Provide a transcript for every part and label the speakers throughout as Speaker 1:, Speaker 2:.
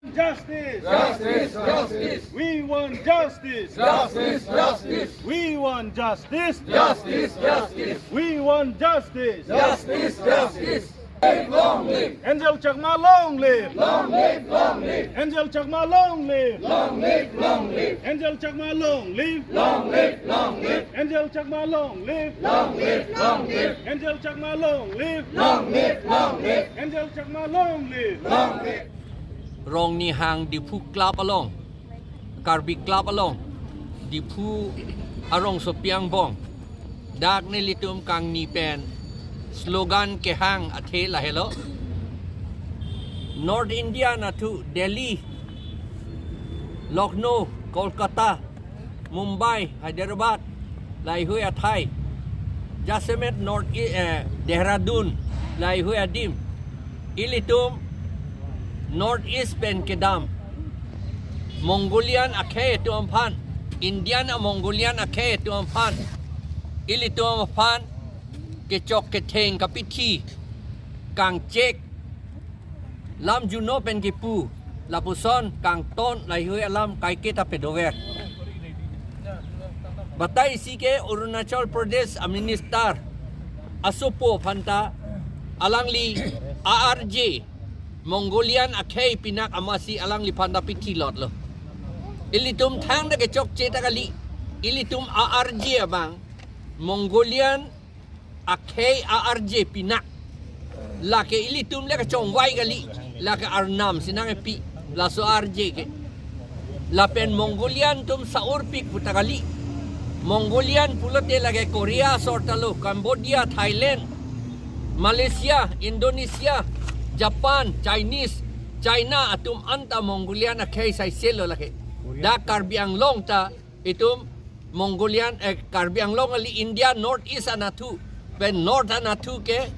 Speaker 1: Justice!
Speaker 2: Justice, justice.
Speaker 1: We want justice!
Speaker 2: Justice, justice.
Speaker 1: We want justice!
Speaker 2: Justice, justice.
Speaker 1: We want justice!
Speaker 2: Justice, justice. Long live.
Speaker 1: Angel Chakma, long live!
Speaker 2: Long live, long live.
Speaker 1: Angel Chakma, long live!
Speaker 2: Long live, long live.
Speaker 1: Angel Chakma, long live!
Speaker 2: Long live, long live.
Speaker 1: Angel Chakma, long live!
Speaker 2: Long live, long live.
Speaker 1: Angel Chakma, long live!
Speaker 2: Long live, long live.
Speaker 1: Angel Chakma, long live!
Speaker 2: Long live.
Speaker 3: Rong ni hang Diphu Club along, Karbi Club along, Diphu arong sopiang bong, dak ni litum kang ni pen, slogan ke hang athe la hello. North India na thu Delhi, Lucknow, Kolkata, Mumbai, Hyderabad, lai hui athai, Jasemet North Dehradun, lai hui adim, ilitum North East pen kedam Mongolian akhe tuam phan Indian a Mongolian akhe tuam phan ili tuam phan ke chok ke theng ka pithi kang chek lam juno pen ke pu lapuson kang ton lai hui alam kai ke ta pedover batai si ke Arunachal Pradesh a minister asupo phanta alang li ARJ Mongolian akhei pinak amasi alang li phanda pithi lot lo ilitum thang da ke chok che ta kali ilitum ARJ abang Mongolian akhei ARJ pinak la ke ilitum le ka chong wai kali la ke arnam sinang e pi la so RJ ke la pen Mongolian tum saur pik putakali Mongolian pulote lage Korea sortalo Cambodia, Thailand, Malaysia, Indonesia, Japan, Chinese, China atum anta Mongolian a kay sai selo laki. Da Karbi Anglong ta itum Mongolian Karbi Anglong ali India North East anathu pen North anathu ke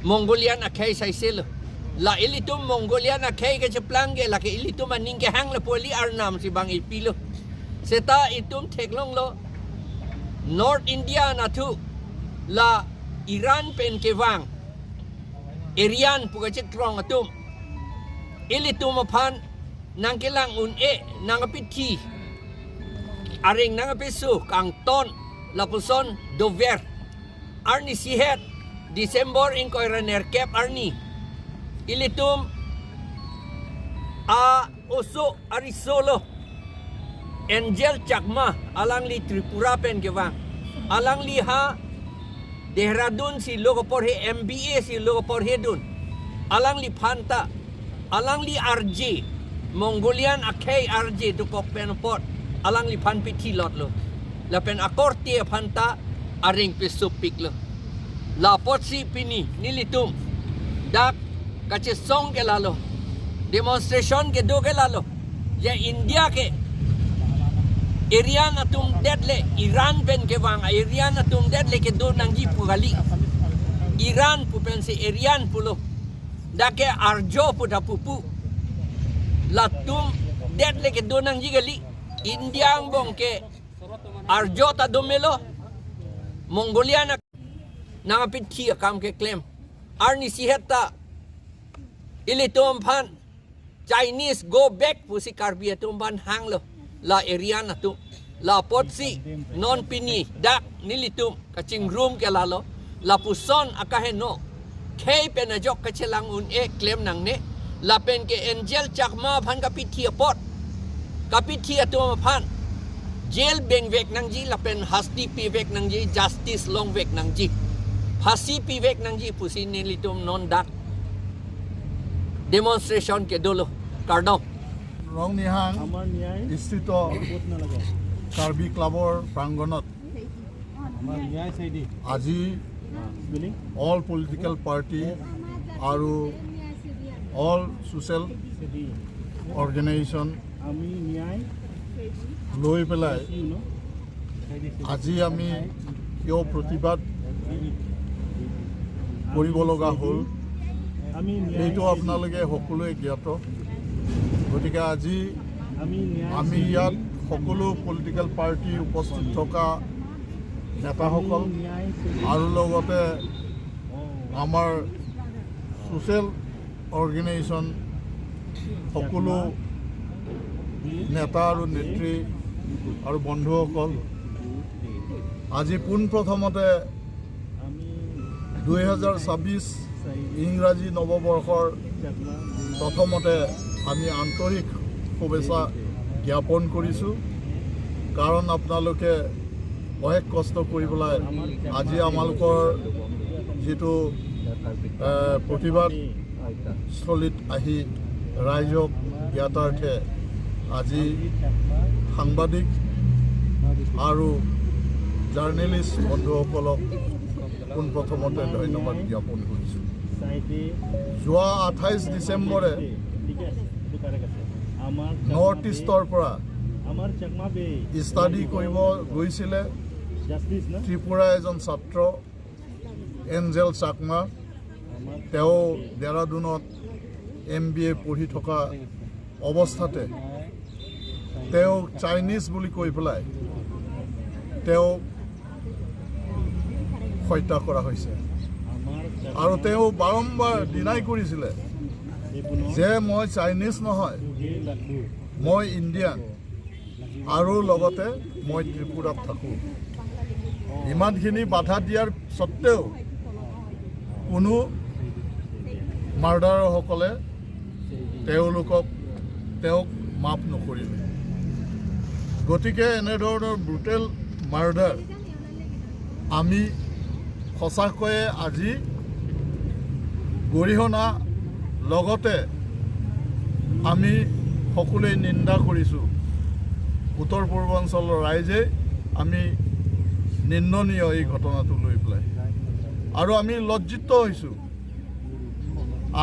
Speaker 3: Mongolian a kay sai selo. La ilitum Mongolian a kay ke cheplang ke laki ilitum aning ke hang la poli arnam si bang ipilo. Seta itum theklong lo North India anathu la Iran pen ke wang Erian puka cek krong atum ilitum apan nang kelang un e nang api aring nang api su kang ton lapuson dover arni sihet December in koiraner kep arni ilitum a oso arisolo Angel Chakma alang li Tripura pen kewang alang li ha Dehradun si lokopor he MBA si lokopor he dun alang li phanta alang li RJ Mongolian akhei RJ tu kok pen pot alang li phan pithi lot lo la pen akor te phanta aring pe supik lo la pot si pini nilitum dak kache song ke lalo demonstration ke do ke lalo ye India ke Irian atum deadle Iran pen ke wang Irian atum deadle ke do nangji pugali Iran pu pen si Irian pulo dake arjo pu da pupu latum deadle ke do nangji gali India bong ke arjo ta domelo Mongolia na nangapit thi akam ke claim arni siheta ilitum phan Chinese go back pu si Karbi atum ban hang lo la Eriana tu la potsi non pini dak nilitum kaching room ke lalo la puson akahe no kei pen ajok kachelang un e claim nang ne la pen ke Angel Chakma phan ka pithi pot ka pithi atum phan jail beng vek nang ji la pen hasti pi vek nang ji justice long vek nang ji phasi pi vek nang ji pusi nilitum non dak demonstration ke dolo kardom
Speaker 4: ৰং নিহাং স্থিত কাৰ্বি ক্লাবৰ প্ৰাংগণত আজি all political party আৰু all social organisation লৈ পেলাই আজি আমি কিয় প্ৰতিবাদ কৰিব লগা হ'ল সেইটো আপোনালোকে সকলোৱে জ্ঞাত। গতিকে আজি আমি ইয়াত সকলো পলিটিকেল পাৰ্টি উপস্থিত থকা নেতাসকল আৰু লগতে আমাৰ ছ'চিয়েল অৰ্গেনাইজেশ্যন সকলো নেতা আৰু নেত্ৰী আৰু বন্ধুসকল, আজি পোনপ্ৰথমতে 2026 ইংৰাজী নৱবৰ্ষৰ প্ৰথমতে আমি আন্তৰিক শুভেচ্ছা জ্ঞাপন কৰিছোঁ। কাৰণ আপোনালোকে অশেষ কষ্ট কৰি পেলাই আজি আমালোকৰ যিটো প্ৰতিবাদস্থলীত আহি ৰাইজক জ্ঞাতাৰ্থে আজি সাংবাদিক আৰু জাৰ্নেলিষ্ট বন্ধুসকলক পোনপ্ৰথমতে ধন্যবাদ জ্ঞাপন কৰিছোঁ। যোৱা 28 ডিচেম্বৰে নৰ্থ ইষ্টৰ পৰা ষ্টাডি কৰিব গৈছিলে ত্ৰিপুৰা এজন ছাত্ৰ এঞ্জেল চাকমা। তেওঁ ডেৰাডুনত MBA পঢ়ি থকা অৱস্থাতে তেওঁক চাইনিজ বুলি কৈ পেলাই তেওঁক হত্যা কৰা হৈছে। আৰু তেওঁ বাৰম্বাৰ ডিনাই কৰিছিলে যে মই চাইনিজ নহয়, মই ইণ্ডিয়ান আৰু লগতে মই ত্ৰিপুৰাত থাকোঁ। ইমানখিনি বাধা দিয়াৰ স্বত্তেও কোনো মাৰ্ডাৰসকলে তেওঁক মাফ নকৰিলে। গতিকে এনেধৰণৰ ব্ৰুটেল মাৰ্ডাৰ আমি সঁচাকৈয়ে আজি গৰিহণা, লগতে আমি সকলোৱে নিন্দা কৰিছোঁ। উত্তৰ পূৰ্বাঞ্চলৰ ৰাইজে আমি নিন্দনীয় এই ঘটনাটো লৈ পেলাই আৰু আমি লজ্জিত হৈছোঁ।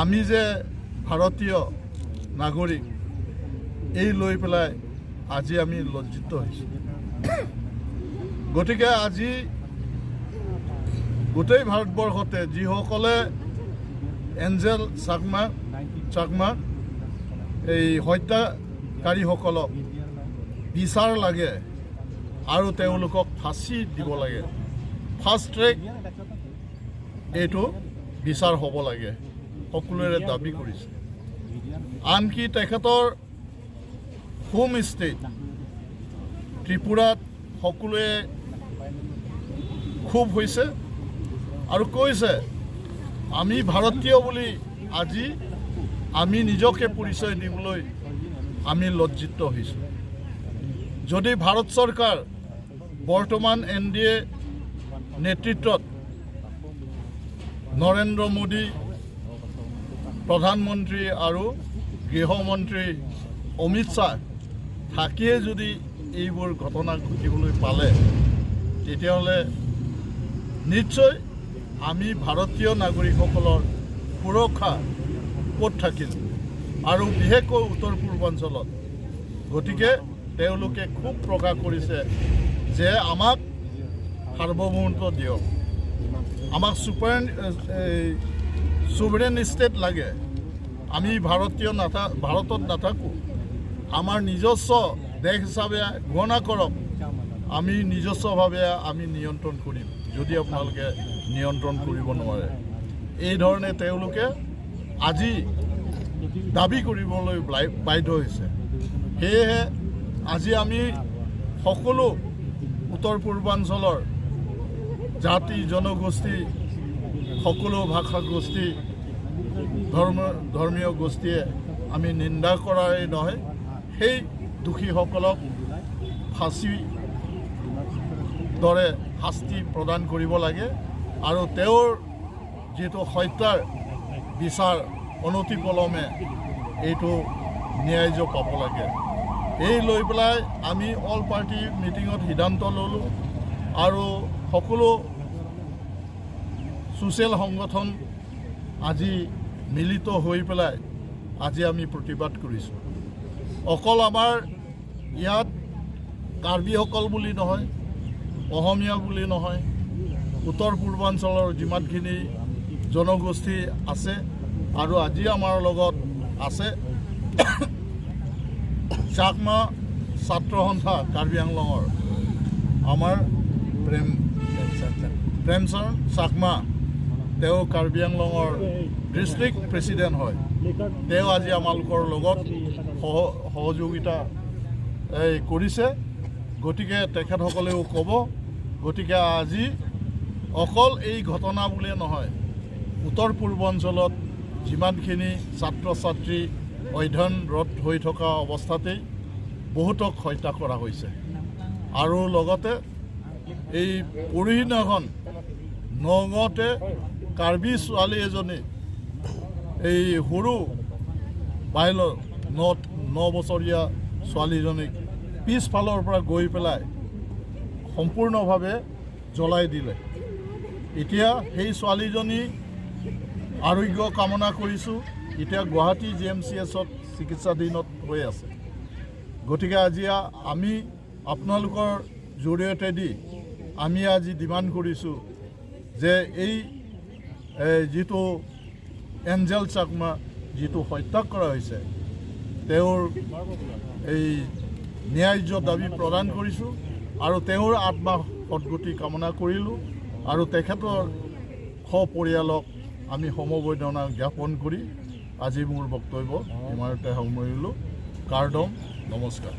Speaker 4: আমি যে ভাৰতীয় নাগৰিক এই লৈ পেলাই আজি আমি লজ্জিত হৈছোঁ। গতিকে আজি গোটেই ভাৰতবৰ্ষতে যিসকলে এঞ্জেল চাকমা এই হত্যাকাৰীসকলক বিচাৰ লাগে আৰু তেওঁলোকক ফাঁচি দিব লাগে, ফাষ্ট ট্ৰেক এইটো বিচাৰ হ'ব লাগে, সকলোৰে দাবী কৰিছে। আনকি তেখেতৰ হোম ষ্টেট ত্ৰিপুৰাত সকলোৱে ক্ষোভ হৈছে আৰু কৈছে আমি ভাৰতীয় বুলি আজি আমি নিজকে পৰিচয় দিবলৈ আমি লজ্জিত হৈছোঁ। যদি ভাৰত চৰকাৰ বৰ্তমান NDA নেতৃত্বত নৰেন্দ্ৰ মোদী প্ৰধানমন্ত্ৰী আৰু গৃহমন্ত্ৰী অমিত শ্বাহ থাকিয়ে যদি এইবোৰ ঘটনা ঘটিবলৈ পালে, তেতিয়াহ'লে নিশ্চয় আমি ভাৰতীয় নাগৰিকসকলৰ সুৰক্ষা ক'ত থাকিল, আৰু বিশেষকৈ উত্তৰ পূৰ্বাঞ্চলত। গতিকে তেওঁলোকে খুব প্ৰকাশ কৰিছে যে আমাক সাৰ্বভৌমত্ব দিয়ক, আমাক ছুভাৰেন ষ্টেট লাগে, আমি ভাৰতীয় ভাৰতত নাথাকোঁ, আমাৰ নিজস্ব দেশ হিচাপে ঘোষণা কৰক, আমি নিজস্বভাৱে আমি নিয়ন্ত্ৰণ কৰিম যদি আপোনালোকে নিয়ন্ত্ৰণ কৰিব নোৱাৰে। এই ধৰণে তেওঁলোকে আজি দাবী কৰিবলৈ বাধ্য হৈছে। সেয়েহে আজি আমি সকলো উত্তৰ পূৰ্বাঞ্চলৰ জাতি জনগোষ্ঠী, সকলো ভাষা গোষ্ঠী, ধৰ্মীয় গোষ্ঠীয়ে আমি নিন্দা কৰাই নহয়, সেই দোষীসকলক ফাঁচি দৰে শাস্তি প্ৰদান কৰিব লাগে আৰু তেওঁৰ যিটো হত্যাৰ বিচাৰ অনতিপলমে এইটো ন্যায্য পাব লাগে। এই লৈ পেলাই আমি অল পাৰ্টি মিটিঙত সিদ্ধান্ত ল'লোঁ আৰু সকলো ছ'চিয়েল সংগঠন আজি মিলিত হৈ পেলাই আজি আমি প্ৰতিবাদ কৰিছোঁ। অকল আমাৰ ইয়াত কাৰ্বিসকল বুলি নহয়, অসমীয়া বুলি নহয়, উত্তৰ পূৰ্বাঞ্চলৰ যিমানখিনি জনগোষ্ঠী আছে আৰু আজি আমাৰ লগত আছে চাকমা ছাত্ৰ সন্থা কাৰ্বি আংলঙৰ আমাৰ প্ৰেমচৰণ চাকমা, তেওঁ কাৰ্বি আংলঙৰ ডিষ্ট্ৰিক্ট প্ৰেচিডেণ্ট হয়। তেওঁ আজি আমালোকৰ লগত সহযোগিতা এই কৰিছে, গতিকে তেখেতসকলেও ক'ব। গতিকে আজি অকল এই ঘটনা বুলিয়ে নহয়, উত্তৰ পূৰ্বাঞ্চলত যিমানখিনি ছাত্ৰ ছাত্ৰী অধ্যয়নৰত হৈ থকা অৱস্থাতেই বহুতক হত্যা কৰা হৈছে। আৰু লগতে এই পৰহিদিনাখন নগাঁৱতে কাৰ্বি ছোৱালী এজনী, এই সৰু বাইল 9 বছৰীয়া ছোৱালীজনীক পিছফালৰ পৰা গৈ পেলাই সম্পূৰ্ণভাৱে জ্বলাই দিলে। এতিয়া সেই ছোৱালীজনী আৰোগ্য কামনা কৰিছোঁ, এতিয়া গুৱাহাটী জি এম চি এছত চিকিৎসাধীনত হৈ আছে। গতিকে আজি আমি আপোনালোকৰ জৰিয়তে দি আমি আজি ডিমাণ্ড কৰিছোঁ যে এই যিটো এঞ্জেল চাকমা যিটো হত্যা কৰা হৈছে, তেওঁৰ এই ন্যায্য দাবী প্ৰদান কৰিছোঁ আৰু তেওঁৰ আত্মা সদগতি কামনা কৰিলোঁ আৰু তেখেতৰ সপৰিয়ালক আমি সমবেদনা জ্ঞাপন কৰি আজি মোৰ বক্তব্য ইমানতে সামৰিলোঁ। কাৰ্ডম, নমস্কাৰ।